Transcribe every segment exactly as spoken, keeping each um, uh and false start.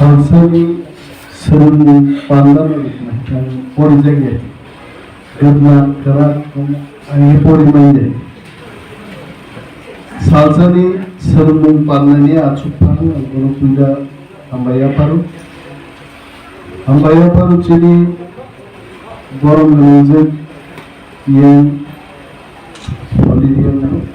Salsani swrwngmung pandano rwknai ang porijakya. Gwdla kwrak ang porimanya. Salsani swrwngmung pandani achukphano ang bono puila hambai yapharo. Hambai yapharo chini borom gwnangjak yang Hallelujah.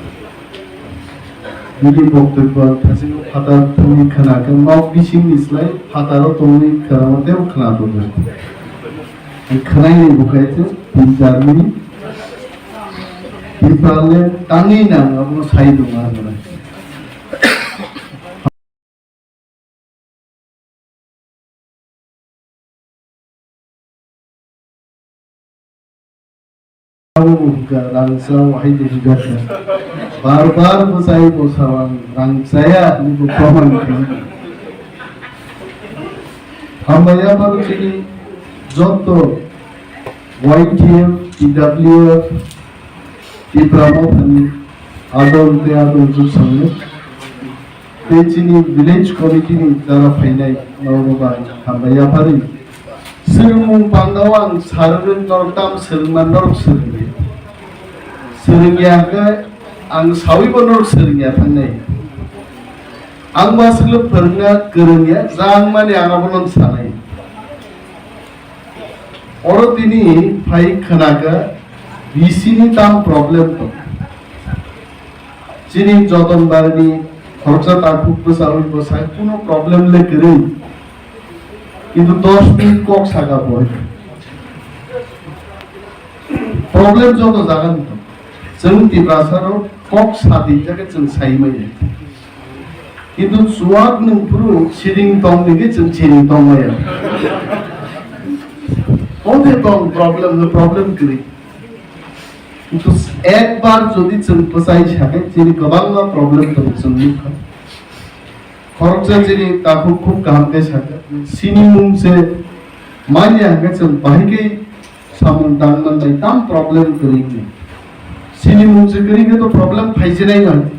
Bini boktwibw ang thasino phatar thangwi khna khe, nok bisingni slai phataro tongwi khna ma teibo khna tongo. Ang khnaini bukhai se tin char minute. Tiprale tangwi nang abono sai tongo ang. Abo bo hwnkha, rang cha, wahai de hwnkha khe. Bar bar bwchai bwsao ang rang chaya hinwi bo proman khlaio. Hambai yapharo chini joto Y T F, T W F, Tipra Mothani adol tei adol jwsangno. Tei chini village committee ni jara phainai norokno bo ang hambai yapharwi. Swrwngmung pandao ang sarwi norok tam swrwngma norok swrwngdi. Swrwngya hwnkhe ang sawibo norok swrwngya thangnai. Ang bo aswkle phwrwngna kwrwngya, jang mani ang abono sanai. Oro tini phai khwnakha, B C ni tam problem tong. Chini Joton Bari ni khoroksa takhuk bwsa oi bwsai kuno problem le kwrwi. Kintu dos minute kok saka bo. Problem joto jaga ni tong. Chwng Tiprasa rok kok sadi jaga chwng sai manya. Kintu chuwak nwng phuru siring tong nini chwng siring tong maya. Ode tong problem, no problem kwrwi. Kintu ekbar jodi chwng bwchai sakhe chini kwbangma problem tong chwng nukha. Khoroksa chini takhuk khub kaham khe sakha. Sini mung se manya hwnkhe chwng bahai khe samung tang manbai tam problem kwrwi khe. Sini mung se kwrwi khe to problem phaijinai nai.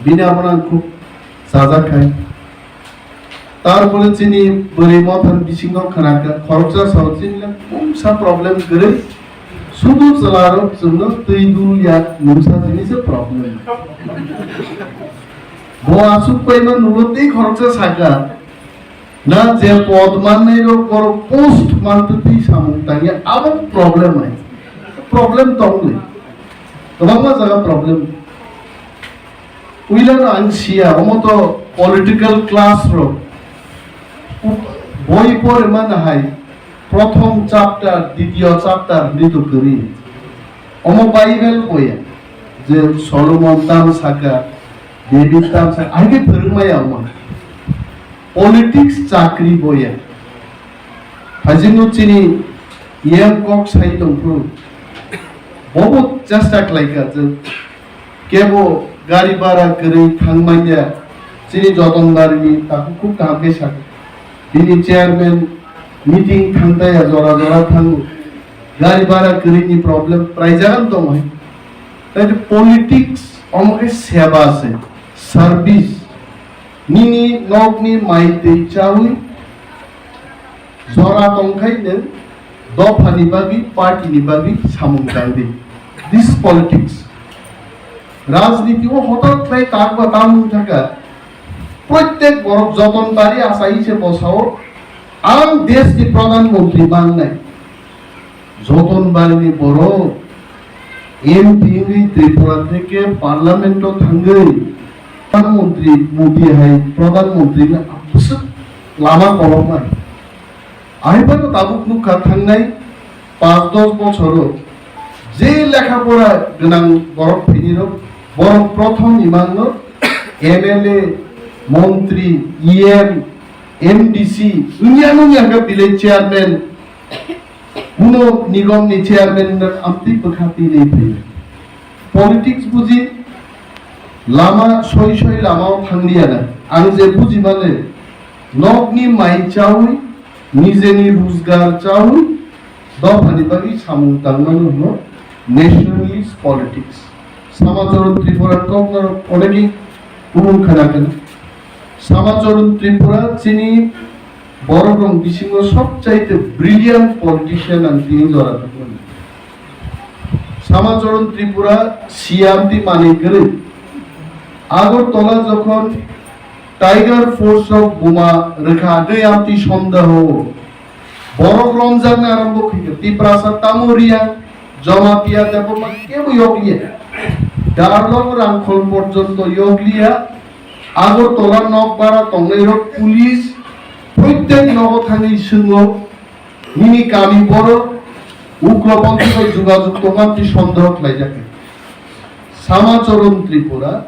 Bini abono ang khub chajak khai. Tarpore chini bwrwi mothani bisingo khwnakha, khoroksa sao chini le mungsa problem kwrwi. Sudu chwlarok chwngno twi dul ya mungsa jinise problem. Bo aswk paima nulo tei khoroksa saka. Na je pod mannai rok borok post mantwi samung tangya, abo problem hai. Problem tongli. Kwbangma jaga problem. Uilano ang siya, omo to political class rok. Boi pore mana hai, prothom chapter, ditiyo chapter ni to kwrwi. Omo Bible boya, je Solomon tam saka, David tam saka, aike phwrwngmaya omo. Politics chakri boya. Hajino chini yem kok sai tongphuru. Bobo chesta khlaika je kebo gari bara kwrwi thangmanya chini Joton Bari ni takhuk khub kaham khe sakha. Bini chairman meeting thangtaya jora jora thango. Gari bara kwrwi ni problem praijak ang tong hai. Tai politics omo khe seba se, service. Nini nokni mai twi chawi jora tongkhai nwng dophani bagwi, party ni bagwi samung tangdi. This is politics. Rajniti o hotok khlai tak ba tam wng thaka. Protek borok Joton Bari asai se bosao ang desh ni pradhan mantri mangnai. Joton Bari ni borok M P wngwi Tripura theke parliament o thangwi Pradhan Mantri Modi hai Pradhan Mantri no abwswk lama koloknai. Ahai phano tabuk nukha thangnai panch dos bochoro je lekha pora gwnang borok phainai rok, borok prothom imang no M L A, montri, E M, M D C, wngya wngya khe village chairman, kuno nigom ni chairman rok amtwi bwkha twi rwi phai. Politics buji lama soi soi lama o thang liya na. Ang je buji mane, nok ni mai chawi, nije ni rojgar chawi, dopha ni bagwi samung tang mano hwno nationalist politics. Samajoro Tripura kok no onegi kubun khana khana. Samacharan Tripura chini borokrok bisingo sobchaite brilliant politician ang tini jora tongmani. Samacharan Tripura siamti manwi kwrwi. Agartala jokhon Tiger Force rok buma rwkha tei amtwi sondeho. Borok romjakna arambo khaikha. Tiprasa tamo Riang, Jamatia, Debbarma kebo yokliya. Darlong Rangkhol porjonto yokliya. Agartala nokbara tongnairok police proitek nogo thangwi swngo, nini kami borok ugroponthi bai jogajog tongma twi sondeho khlaijak. Samacharan Tripura,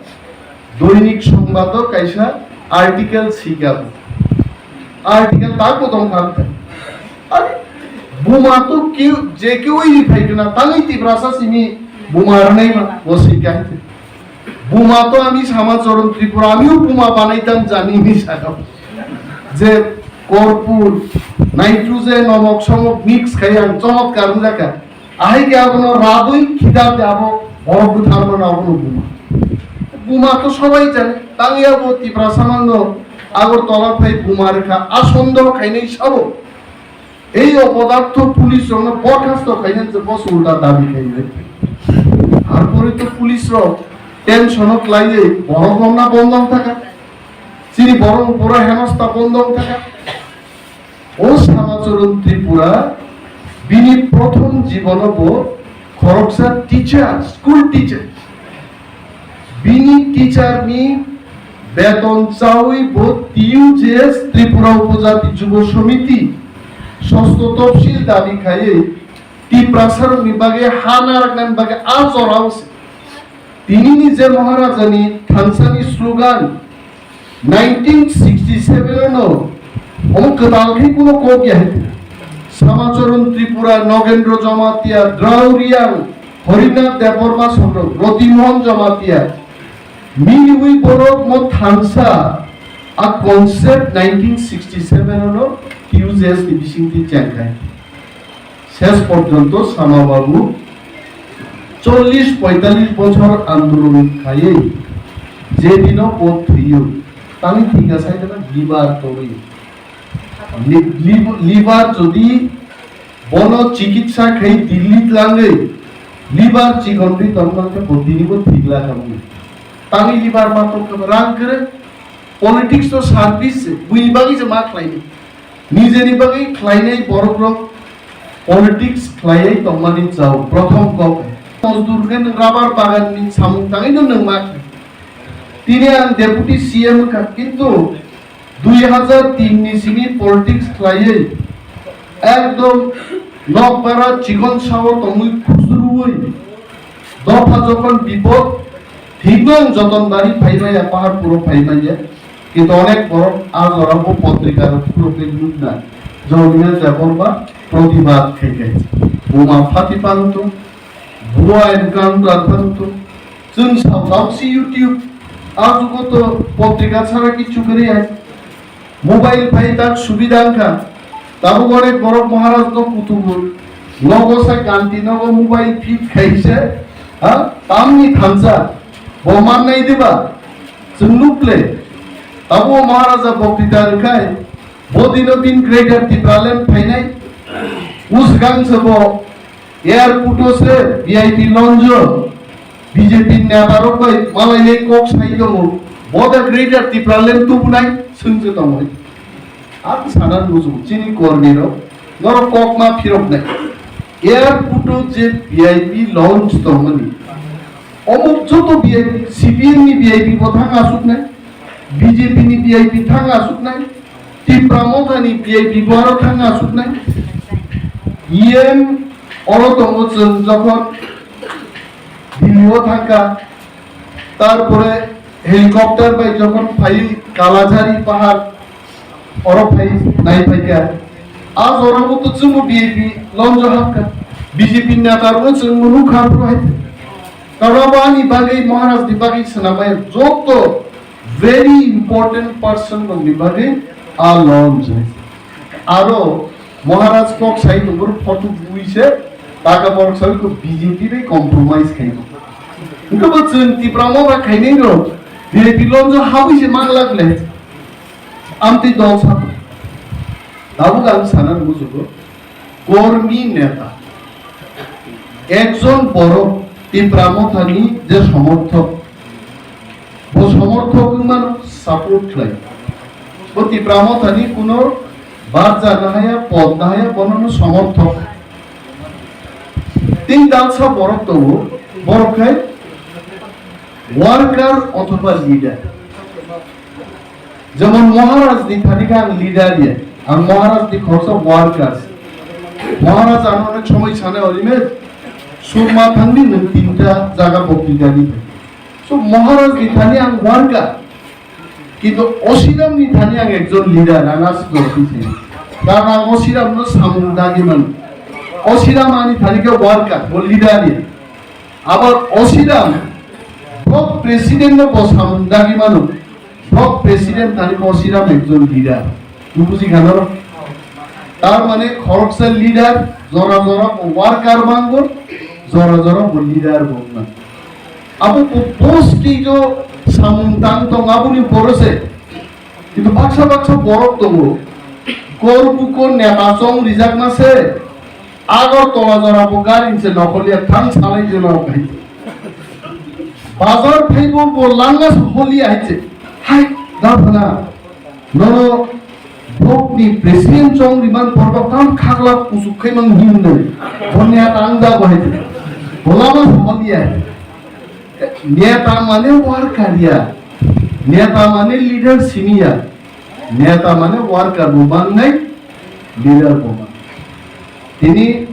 Doinik Songbato kaisa article sikha. Article tako tongkha. Are, buma to keu, je keu iri phaikna, tangwi Tiprasa simi buma rwnai ma, bo sikha. Buma to ami Samacharan Tripura, amiu buma banaitam jani ni sakao. Je korpur, nitrogen, nomok somok mix khai ang chomotkar wngjakha. Ahai khe abono rabwi khidar de abo borok bwtharmano abono buma. Buma to sobai jani, tangwi abo Tiprasa mangno Agartala phai buma rwkha, a sondeho khainai sabo. Ei opodartho police rokno borkhasto khainani se boso ulta dabi khainai. Harpore to police rok tension o klaiwi borok romna bondo wngthaka. Chini borok bura henosta bondo wngthaka. O Samacharan Tripura bini prothom jibono bo khoroksa teacher, school teacher. Bini teacher ni beton chawi bo T U J S, Tripura Upojati Jubo Samiti, sosto topsil dabi khaiwi Tiprasa rokni bagwi ha narwknani bagwi a jorao se. Tini ni je Maharaja ni thansa ni slogan nineteen sixty seven no omo kwtal khe kuno kok ya hai. Samacharan Tripura, Nogendra Jamatia, Drau Riang, Harinath Debbarma Songrok, Roti Mohan Jamatia, Miriwi borok mo thansa a concept nineteen sixty seven no T U J S ni bisingtwi chengkhlai. Ses porjonto Sama Babu chollish poitalish bochor andolon khaiwi je dino bo thwiyo, tangwi thwikha saikhe liver tongwi. Li-, li-, liver jodi bono chikitsa khai Delhi tlangwi liver chikon twi tongma khe bo tini bo thwikla kha wngwi. Tangwi liver ma tongkha rang kwrwi, politics to service se, buini bagwi se ma khlaini. Nijeni bagwi khlainai borokrok politics khlaiwi tongmani chao. Prothom kok, mojdur khe nwng rubber baganni samung tangwi no nwng ma khlai. Tini ang deputy C M wngkha, kintu dui hazar tin ni simi politics khlaiwi ekdom nokbara chikon sao tongwi khusruwi dopha jokhon bipod thikno ang joton bari phaimaya, pahar puro phaimaya. Kintu onek borok a jorao bo potrika rok phurukwi nukna, Jolina Debbarma protibad khai khai. Buma phati phanto, bua encounter phanto. Chwng sao tausi YouTube, a jugo to potrika chara kichu kwrwi hai. Mobile phai tak subida wngkha. Tabuk onek borok Maharaj no kutubu. Nogo sai kanti nogo mobile fit khaise. Ha? Tamni thansa. Bo mannai diba? Chwng nukle. Tabuk Maharaja boktita rwkhai. Bo dino din Greater Tipraland phainai. Usgang se bo Airport o se V I P lounge o B J P neta rok bai malai nai kok sai tongo. Bo da Greater Tipraland tubunai swngse tongo. Ang sana bujo chini kormi rok norok kok ma phirok nai. Airport o je V I P lounge tongmani. Omo joto V I P, C P M ni V I P bo thang asuk nai. B J P ni V I P thang asuk nai. Tipra Motha ni V I P bo aro thang asuk nai. E M oro tongo chwng jokhon Delhi o thangkha, tarpore helicopter bai jokhon phai Kalajhari pahar oro phai nai phaikha. A jora o to chwngbo V I P lounge o hapkha. B J P neta rokno chwngbo nukha phuru hai. Karon bo ani bagwi Maharaj ni bagwi swnamai joto very important person rokni bagwi a lounge hai. Aro Maharaj kok sai tongbo photo bui se taka borok sai ko B J P bai compromise khai. Wngkhe bo chwng Tipra Motha khainai rok V I P lounge o habwi se manglak le. Amtwi dol sabo. Tabuk ang sana mujugo, kormi neta. Ekjon borok Tipra Mothani je somorthok, bo somorthok wngmano support khlai. Bo Tipra Mothani kuno barja nahaya, pod nahaya, bonono somorthok. Tin dalsa borok tongo, borok khai worker othoba leader. Jemon Maharaj ni thani khe ang leader ya, ang Maharaj ni khoroksa workers. Maharaj ano onek somoi sanai, "Olimit, surma thangdi nwng tinta jaga bokti gani." So Maharaj ni thani ang worker, kintu Osiram ni thani ang ekjon leader, ang aswk jorti se. Karon ang Osiram no samung dagi mano. Osiram ani thani khe worker, bo leader ya. Abar Osiram, bo president no bo samung dagi mano. Block president thani Osiram ekjon leader. Twi buji khano? Tar mane khoroksa leader, jora jora bo worker mango, jora jora bo leader bo wngmano. Abo bo post ki jo samung tang tong aboni borose. Kintu baksa baksa borok tongo. Kor buko neta chong rijakma se. Agartala jora bo gari se nokhorliya thang salai je norok hai. Bazar phaibo bo langa se holiya hai se. Hai, da phana. Nono block ni president chong riman porba tam khagla kusuk khai mang him nai. Bonya tang da bo hai se. Bo lama se holiya hai. Neta mane worker ya. Neta mane leader simi ya. Neta mane worker bo mangnai, leader bo mangnai. Tini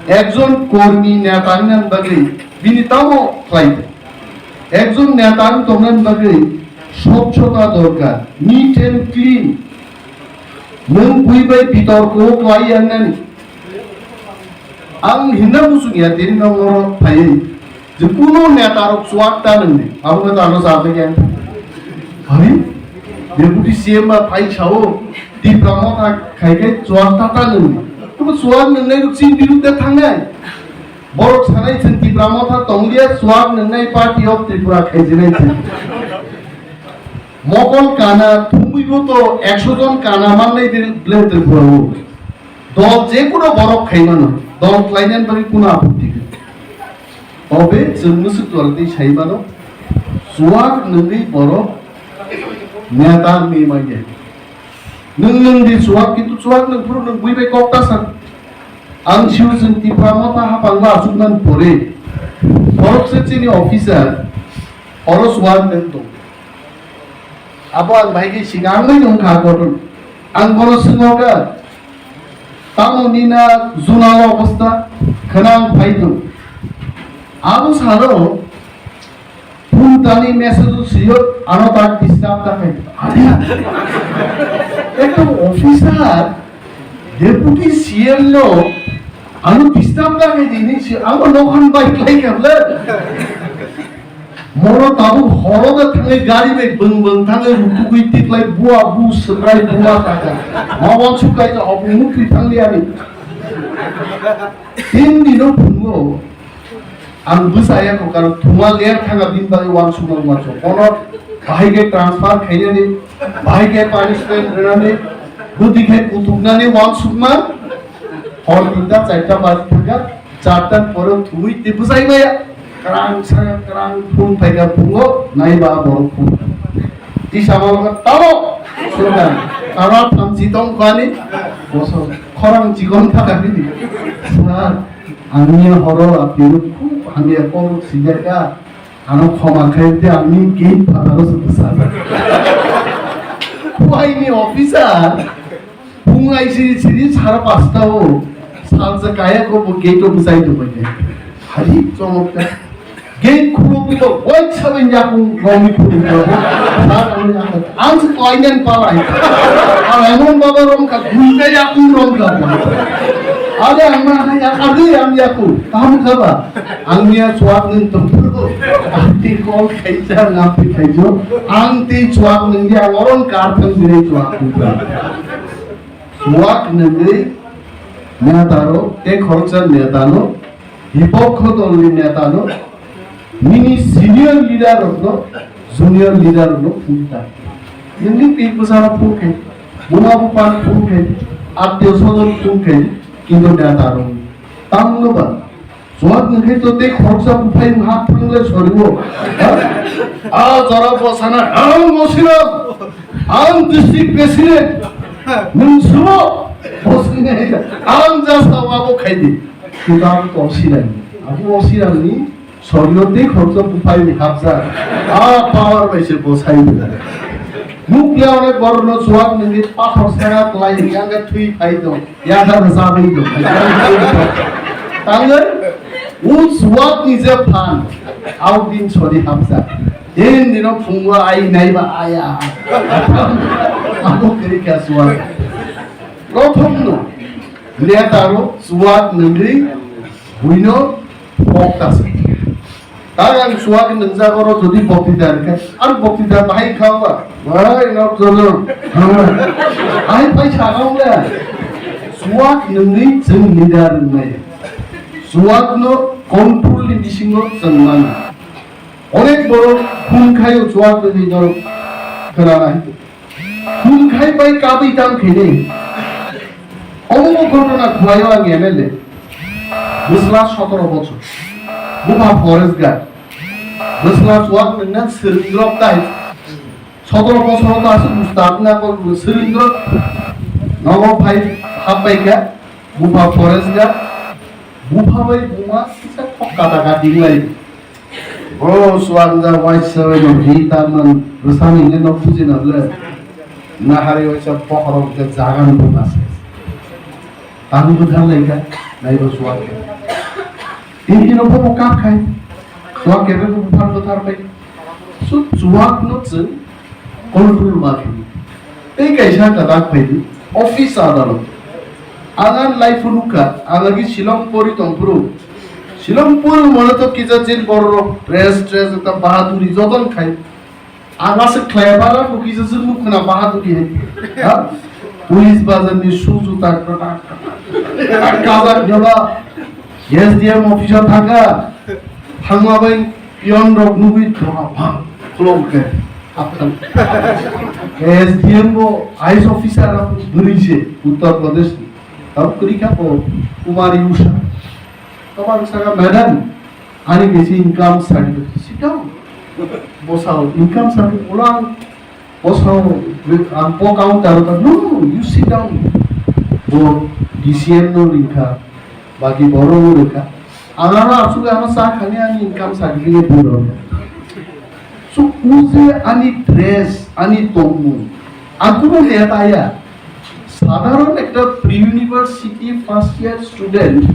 ekjon kormi neta wngna bagwi bini tamo khlai. Ekjon neta wng tongna bagwi swchhota dorkar, neat and clean. Nwng bui bai bitorko khlai ya nani. Ang hinna muchung ya tini nongoro phaiwi. Je kuno neta rok chuak ta nungni, abo no tano sa thai khe. Hari, Deputy C M ba phai sao, Tipra Motha khai khai chuak ta ta nungni. Kuno chuak nungnai rok chini birudde thangnai. Borok sanai chwng Tipra Motha tongliya, chuak nungnai Party of Tripura khai jinai chwng. Mokol kana thumui bo to ekso jon kana mannai ble Tripura o. Dol je kuno borok khai mano, dol khlainani bagwi kuno apotti gwnang. Obe chwng mwswk jora tei sai mano, chuak nwngwi borok neta wngwi manya. Nwng nwng di chuak, kintu chuak nwng phuru nwng bui bai kok ta san. Ang siu chwng Tipra Motha hapang bo achuk nani pore, borok se chini officer, oro chuak nwng tong. Abo ang bahai khe siga ang bai nung kha kotor. Ang bono swngo kha, tamo nina junalo obostha khna ang phai tong. Abo salo phone tani message o sio ano tak disturb ta khai. Are, ekta officer, deputy C M no ano disturb ta khai dini si, amo nokhan bai klai kha ble. Moro tabuk horo da thangwi gari bai bwng bwng thangwi rutugwi tiklai bua bu swkrai buma taka. Ma wansuk kai ta obu mukri thangli ani. Tin dino phungo ang bwsa ya ko karon thuma ler thanga bin bai wansuk ma wansuk. Kono bahai ke transfer khainani, bahai ke punishment rwnani, budi khe kutuknani wansuk ma. Hor tinta charta baji thangkha, charta pore thumui tei bwsai maya. Krang sa krang phung phaikha phungo, naiba borok phung. Tisa mano kha tamo. Sura, tara thamchi tong khani. Boso, khorang chikon thaka bini. Sura, angni horo apiruk khub hamya kok sijakha. Ano khoma khai de angni gate phataro se bwsa. Kuaini officer. Phung aisiri siri sara pasta o salsa kaya ko bo gate o bwsai tongbai de. Hari chomokta. Gate khulok bo wai sabai yakung romwi khulok bo. Sa kami yakung. Ang se toilen palai. Ang emon baba rom ka gulka yakung rom ka. Ada ang mana ya ada yang yakung. Tam ka ba. Ang niya suat ning tempur ko. Ang ti kol khaisa ngam ti khaijo. Ang ti suat ning ya oron kar thang dire suat. Chuak nungwi netarok tei khoroksa netano, bipokho dolni netano, nini senior leader rokno, junior leader rokno phunta. Nini pir bwsano phung khe, buma buphan phung khe, attiyo sojon phung khe, kintu neta rok. Tamno ba, chuwak nungkhe to tei khoroksa buphai hap phungle soriwo. Ha? A jora bosana, ang Mosiram, ang district president, nung sumo, bosini ang jasa wabo khaidi. Kintu ang to sinai, abo Mosiram ni Sorino tei khoroksa buphai ni hapjak. A power bai se bosai bo. Nukliya onek borokno chuwak nungwi pathor saka klai hwnkhe thwi phai tong. Yakha rwchabwi tong. Tangwi o chuwak ni je phan. Au din sori hapjak. Din dino phungo ai naiba aya. Abo kwrwi kha chuwak. Prothom no neta ro chuwak nungwi buino pok tasa. Tang ang chuwak nungjak oro jodi boktita rwkha, ang boktita bahai kha ba? Bahai nok jono. Bahai pai sakha wngya. Chuwak nungwi chwng leader wngnai. Chuwak no control ni bisingo chwng mano. Onek borok khun khaio chuwak nungwi no khwnanai. Khun khai bai kabui tam khainai. Omo bo ghotona Khowai o ang M L A. Bwsla sotoro bochor. Bupha forest guard. Bwsla chuwak nungna swrwng rok tai. Sotoro bochor ta aswk bwsla wngna kok swrwng rok. Nogo phai hap bai kha. Bupha forest guard. Bupha bai buma kisa kok kata kati lai. Bro, chuwak ja waisa bai no hi ta man bwsani le no buji na le. Na hari waisa bokhorok je jaga no buka se. Tang bwthar lai kha, nai bo chuwak khe. Tin kino bo kap khai. Chuwak khe bo buphar bwthar bai. Su chuwak no chwng control ma khe. Tei kaisa kwtak phai di, office adalot. Ang ani life-o nukha, ang agi Shillong pori tongphuru. Shillong pori mane to kisa jen borok rok dress, dress ekta bahaduri joton khai. Ang aswk khlai bara bo kisa se nuk khna bahaduri hai. Ha? Police bazar ni shoe juta kwtak kwtak. Kajak jaba S D M office o thangkha. Thangma bai Pion rok nugwi doha bang khulok khe hapthang. S D M bo I A S officer rok bwrwi se Uttar Pradesh ni. Tabuk kwrwi kha bo Kumari Usha. Tabang saka, "Madam, ani kaisa income certificate." Sit down. Bo sao income certificate ulang. Bosong ang po counter ta, "No, no, you sit down." Bo D C M no ringkha, baki borok no ringkha. Ang ano asuk ano sa khani ani income certificate dino. So, o je ani dress, ani tongmung, ang kuno kaya ta ya. Sadharon ekta pre-university first year student,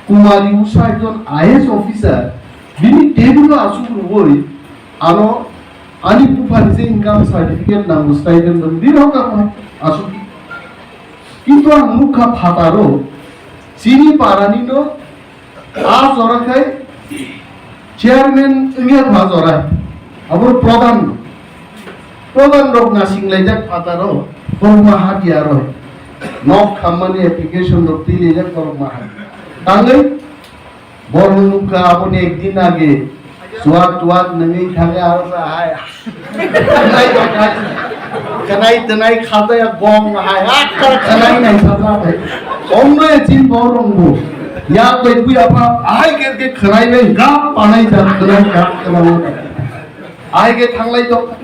Kumari Usha ekjon I A S officer, bini table o asuk rwui, ano ani buphani je income certificate nango, stipend nango, bini hokha asuk. Kintu ang nukha phataro, chini parani no a jora khai chairman wngya kha jora, abo pradhan, pradhan rok nasing laijak phataro, korma hadiya rok, nok khammani application rok twi laijak korma hadiya. Tangwi Borok nukha aboni ekdin age chuwak chuwak nungwi thangwi aro sa hai. Khwnai twnai, khwnai twnai khajaya gong hai. Akka khwnai nai sajak hai. Omre chin borok bo. Yak bai bui apa ahai ker ke khwnai bai gap panai jak khwnai gap khwnai. Ahai ke thanglai tok.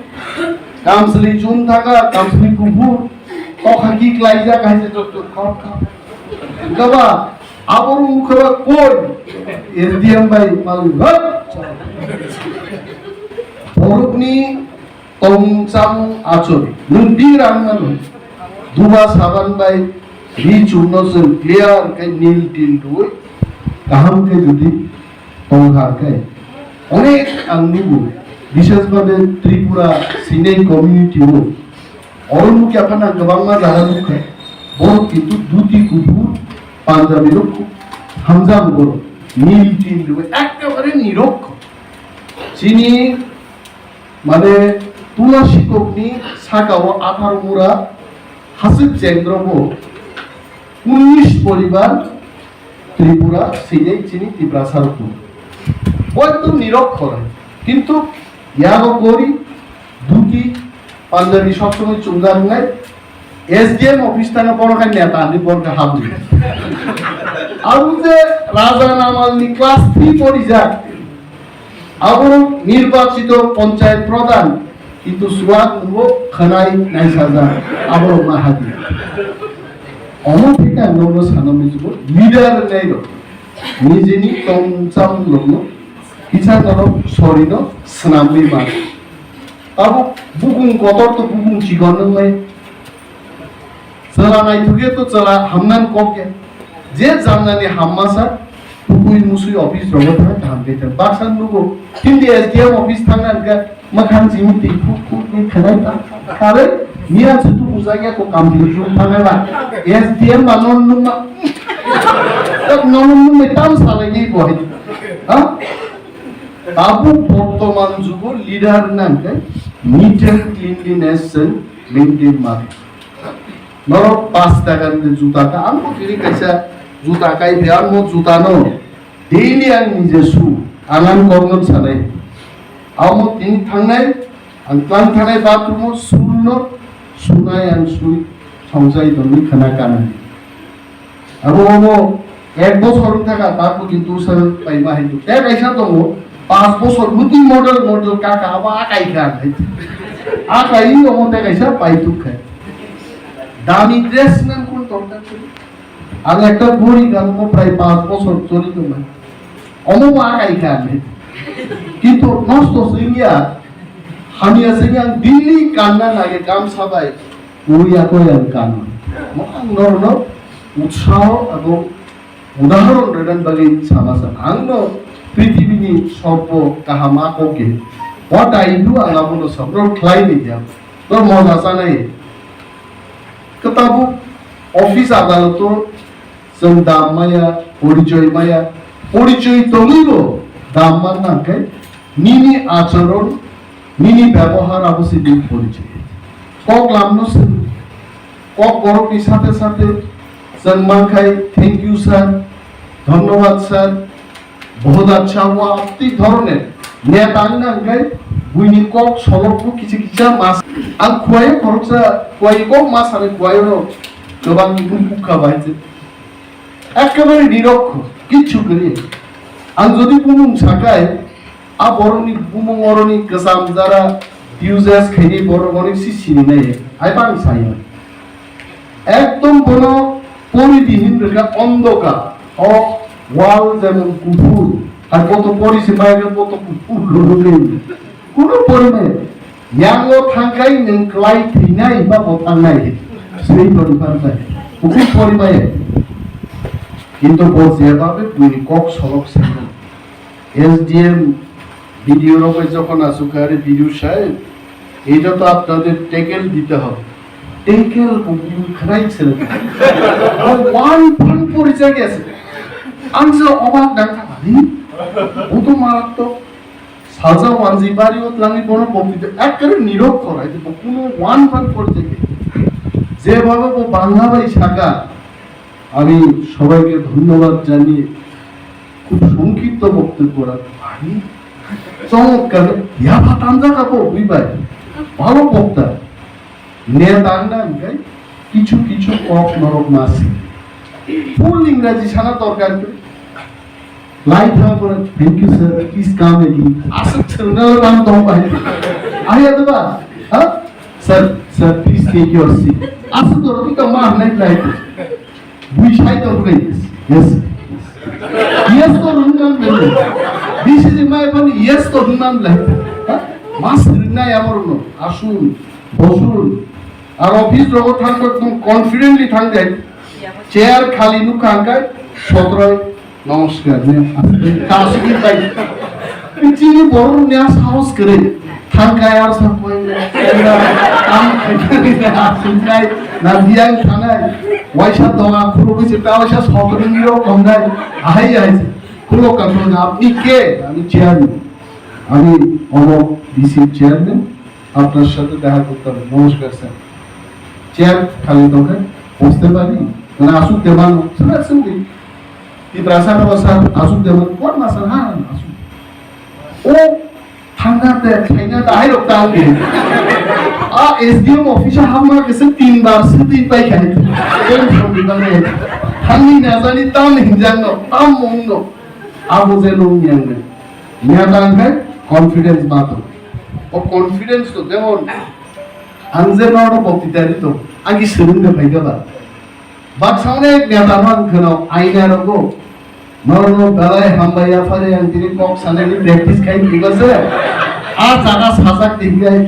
Kamsli jum thaka, kamsli kuphur. Tokha ki klaijak hai se tok tok khap khap. Gaba, aborok wngkha ba koi, S D M bai malwi, hoi! Borokni tongmung chamung achuk, nwng di rang mano, duba saban bai ri chumno chwng clear khe nil til rwui, kaham khe jodi tongkha khe, onek ang nugo, bishes bade Tripura sinai community o, Oro nukya phano ang kwbangma jaga nukha. Borok kintu dhuti kuphur, punjabi rok hamjago borok. Nil tin rwui ekkebare nirok. Chini mane Tulasi kokni saka o atharo mura hasik chengrobo unnish poribar Tripura sini chini Tiprasa rok. Boyto nirok khore. Kintu yago gori dhuti Punjabi sob somoi chumjak wngnai, S D M office thangna bono khai neta hinwi bono khai habri. Abo je Raja Namalni class three porijak, abo nirbachito panchayat pradhan, kintu suwak nungo khwnai naisajak, abo ma hadi. Omo thika nokno sana mujugo leader nai rok. Nijini tongcham logno kisa norok sorino swnamwi mano. Tabuk bukung kotor to bukung chikon wngnai. Chwla naithokya to chwla hamnan kokya. Je jamnani hammasa tukui musui office rogo thang kaham khe thang. Baksa nugo hindi S D M office thangna hwnkhe mwkhang jimi twi khuk khuk ni khwnai ta. Are miya se tu bujagya ko complete room thangna ba. S D M ba non nungma. Tak non nungma tam salai ni bo hai. Ha? Tabuk bortoman jugo leader nangkhe neat and cleanliness se maintain ma. Norok pash taka ni juta ka, ang bo tini kaisa juta kai phi, ang bo juta no daily ang nije su, ang ang kok no sanai. Ang bo tini thangnai, ang tlang thangnai bathroom o sul no sunai ang sui songchai tongwi khana kanai. Abo obo ek bosor wng thaka, tabu kintu sir paima hindu. Tei kaisa tongo, panch bosor muti model model kaka abo akai kha hinwi. Akai omo tei kaisa paituk khai. Dami dress nang kun torkar khe. Ang ekta gori ganmo prai panch bosor choli tongmani. Omo bo akai kha hinwi. Kintu nosto singya, hamya singya ang daily kanna lage gamsa bai. Ui ako yang kano. Mo ang norno utsaho abo udahoron redan bagwi sama sa. Ang no prithibini sobo kaham ako ge. What I do ang abono sabro khlai ni ya. To moja sanai. Ketabu office adaloto chwng dam maya, porichoi maya, porichoi tongwibo dam man nangkhe nini acharon, nini byabohar abo se nini porichoi. Kok lamno swng. Kok borokni sathe sathe chwng mankhai, "Thank you sir, dhonnobad sir, bahut achha hua," tei dhoroner neta wngna hwnkhe buini kok solokbo kisa kisa mas. Ang khuaio khoroksa, khuaio kok ma sanai khuaio no kwbang bukha bai se. Ekkebare nirokho, kichu kwrwi. Ang jodi bumung sakai, a borokni bumung oroni kwcham jara uses khaini borok onek si sini nai, hai bang sayo. Ekdom bono pori di hin rwkha ondokar, o wall jemon kuphur, hai boto pori se mai rwkha boto kuphur rwkha. Kuno pori mai. Yango thangkai nwng klai thwinai ba bo tangnai. Sri pori pantai. Kuphur pori mai. Kintu bo jeba be buini kok solok sengkha. S D M video rok bai jokhon asuk kha, "Are video saheb, eta to apnader tackle dite hobe." Tackle ko video khwnai sir. One point pori jagya se. Ang se obak nang kha, "Hari, bo to marattok." Saja wanji bari o tlangwi bono bokti de ekkere nirok korai de bo kuno one point pori jagya. Jebabe bo bangla bai saka, আমি সবাইকে ধন্যবাদ জানিয়ে খুব সংক্ষিপ্ত বক্তব্য রাখতে পারি। চমৎকার, ইয়াবা তামজা কাপড়, বুঝবাই, ভালো বক্তা। নেতা না, কিছু কিছু কম নরক মাসি। ফুল ইংরাজি সারা দরকার করে। Lai thang pore, "Thank you, sir. Please come again." Aswk swrwngna le tang tong bai. Ahi ya ba? Ha? "Sir, sir, please take your seat." Aswk to rwdi ka ma hnai lai. Bui sai to bai. "Yes, sir. Yes, sir." Yes to rwngna le. Bisi di mai pani yes to rwngna le. Ha? Mas rwngna ya moro no. Asun, bosun. Ar office rogo thang to ekdom confidently thang de. Chair khali nukha hwnkhe sotroi. Namaskar, ne? Kasugwi bai. Chini borok ni a sahos kwrwi. Thangkai ar sa koi. Am khai na biang thanai. Waisa donga khulugwi se ta waisa sokri ni rok tongnai. Ahai ahai se. Khulok ka khulok apni ke? Ami chairman. Ami omo D C chairman. আপনার সাথে দেখা করতে হবে। নমস্কার sir. Chair খালি দরকার, বসতে পারি? মানে আসুক দেবান, স্যার আসুন দি। তিপ্রাসা বাবা স্যার আসুক দেবান, কোন মা স্যার? হ্যাঁ, হ্যাঁ, আসুন। ও Ang da te khaina da hai rok ta ni. A S D M office o hamma kisa tin bar se twi pai khai. Ten thang di bang ne. Thang ni na jani tam hinjang no, tam mong no. Abo je long yang ne. Nya ta ang khai confidence ba to. O confidence to jemon ang je no ro bokti dari to. Agi serung de pai ga ba. Baksa onek neta no ang kheno aina rogo. Norno belai hambai yaphari ang tini kok sanani practice khai phaiba se. A jaga sajak tini khai.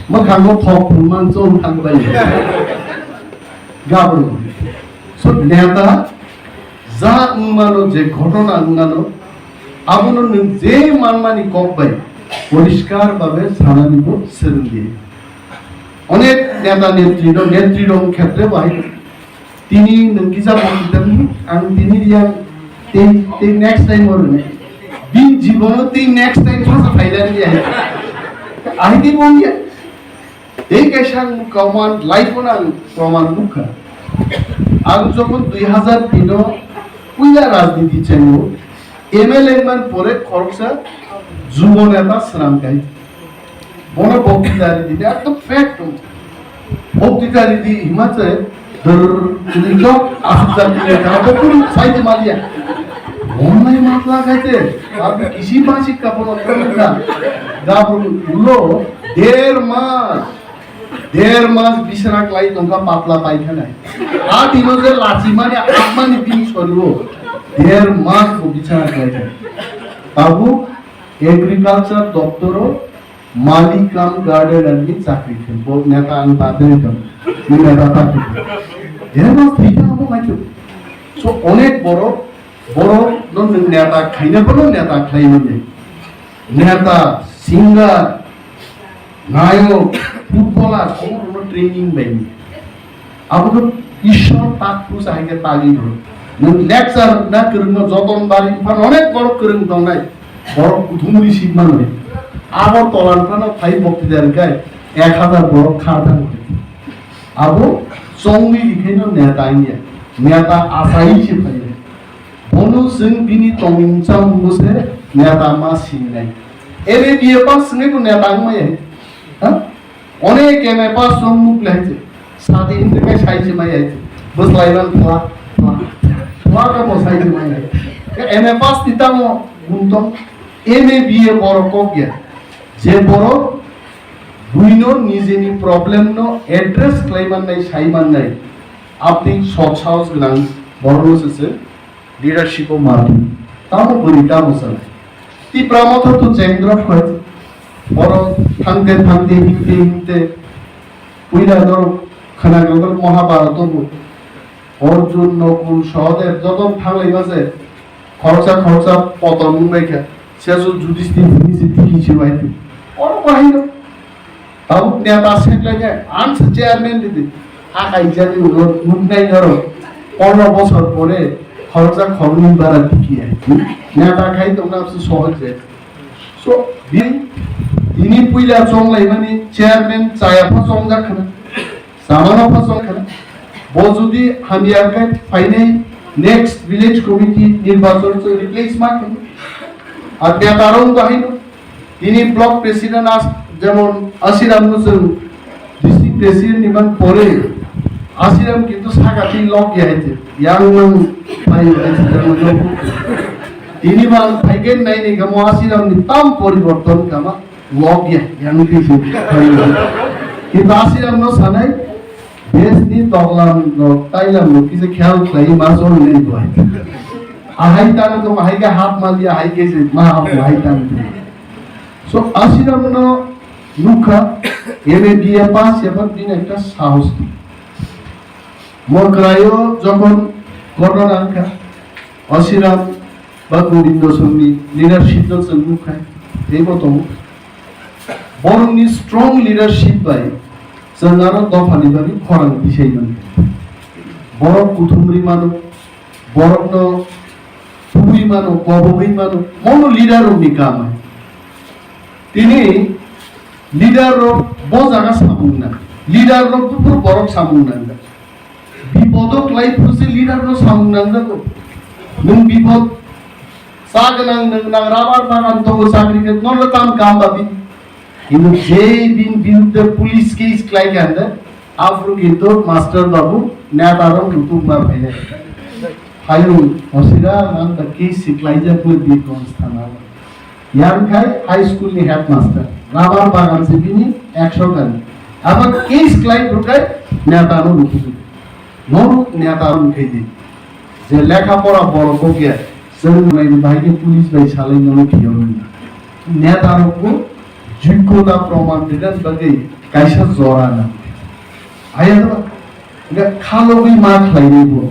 Mwkhango thok phungman chong thang bai. Gabru. So neta ja wngmano je ghotona wngmano abono nwng je manmani kok bai poriskar babe sanani bo swrwngdi. Onek neta netri no netri rok khetre bai Tini nwng kisa bo kitam ang tini yang tei tei next time or ne. Bin jibono tei next time thasa phailani ya. Ahidi bongya. Tei kaisa ang kaman life on ang proman nukha. Ang jokhon dui hazar tin o puila rajniti chengo, M L A man pore khoroksa jubo neta swnam kai. Bono bokti dari di, ekdom fact. Bokti dari di hima se, dur, tini jok, asuk dari di, tara to puri sai di malia. Onlai matla kaite, abi kisi masik ka bono puri ka. Gabru ulo, der mas, der mas bisana klai tongka patla paikhanai. A tino je lachi mani, apmani bini soriwo, der mas bo bisana klai khanai. Babu, agriculture doptoro, Malik cum gardener ni chakri khe bo neta ang ta dei tong. Ni neta ta khe. Ero thika amo mai khe. So onek borok, borok no nwng neta khaina bono neta khlai mani. Neta, singer, nayok, footballer, omo no training bai ni. Abo khe Ishwar tak pusa hai khe tagi rw. Nwng lecture na kwrwngno joton bari phan onek borok kwrwng tongnai. Borok kuthumri sip manwi. Abo tolan phano phai bokti der kai ek hazar borok kha thang. Abo chongwi rikhaino neta wngya. Neta asai se phai. Bono chwng bini tongmung chamungbo se neta ma sinai. M A B A pass swngwi bo neta wngmaya. Ha? Onek M A pass rok nuk le hai se. Sadi hinte kai sai se mai hai se. Bwslai man thwa, thwa. Thwa ka bo sai se mai hai. Ka M A pass ti tamo gun tong. M A B A borok kok ya. Je borok buino nijeni problem no address khlai mannai, sai mannai. Abdi sok sahos gwnang borok no se se. Leadership o mati. Tamo bwrwi tamo sanai. Tipra motha to cheng drop khai. Oro thangte thangte himte himte. Puila norok khwnagrok Mahabharat o bo. Arjun, Nakul, Sahadev joto thanglai ma se. Khoroksa khoroksa poton wngbai kha. Sesu Judisthir hini se tiki se bai. Oro bahai no. Tabuk neta seklainai, ang se chairman ridi. Hakaijani ulo nuknai norok. Pondro bosor pore khoroksa khoroknwi bara tiki hai. Neta khai tongna se sohoj je. So, bini, bini puila chonglaimani chairman chaya pha chongjak khna. Samano pha chong khna. Bo jodi hamya khe phainai next village committee nirbachon se replace ma khna. Ar neta rok bahai no. Tini block president as jemon Asiram no chwng district president ni man pore Asiram kintu saka twi lok ya hai yang mang pai hai jemon no. Tini man phaigen nai ni gamo Asiram ni tam poriborton kama lok ya yang ti se. Kintu Asiram no sanai Bes ni toklam rok tailam rok kisa khel khlai ma chol nei bo hai. Ahai tang tong ahai khe hap mal ya hai khe se ma hap hai tang. So Asiram no nukha M A B A pass ya bini ekta sahos. Mo krayo jokhon ghotona wngkha Asiram ba Gobindo Songni leadership no chwng nukha. Teibo tongo. Borokni strong leadership bai chwng aro dophani bagwi khorang tisai mano. Borok kuthumri mano, borokno tubui mano, kobogwi mano, mono leader rokni kam hai. Tini leader rok bo jaga samung nang, leader rok buphuru borok samung nang. Bipodo kwlai phuru se leader no samung nang jago. Nwng bipod Sa gwnang nwngnang rubber bagan tongo, chakri khe nono tam kam babi. Kintu je bini biruddhe police case khlai kha hwnkhe, aphuru kintu master babu neta rok nukhung ma phainai. Hayung, hosira man ta case se khlaijak le Birganj thana. Yang khai high school ni headmaster. Rubber bagan se bini ekso gani. Abo case khlai bukai neta no nukhung. Norok neta rok khe di. Je lekha pora borok bo khe, chwng nai bahai khe police bai salai nono phiyo rwna. Neta rok bo joggota proman rwna bagwi kaisa jora na. Aya da, ga khalogwi ma khlai ni bo.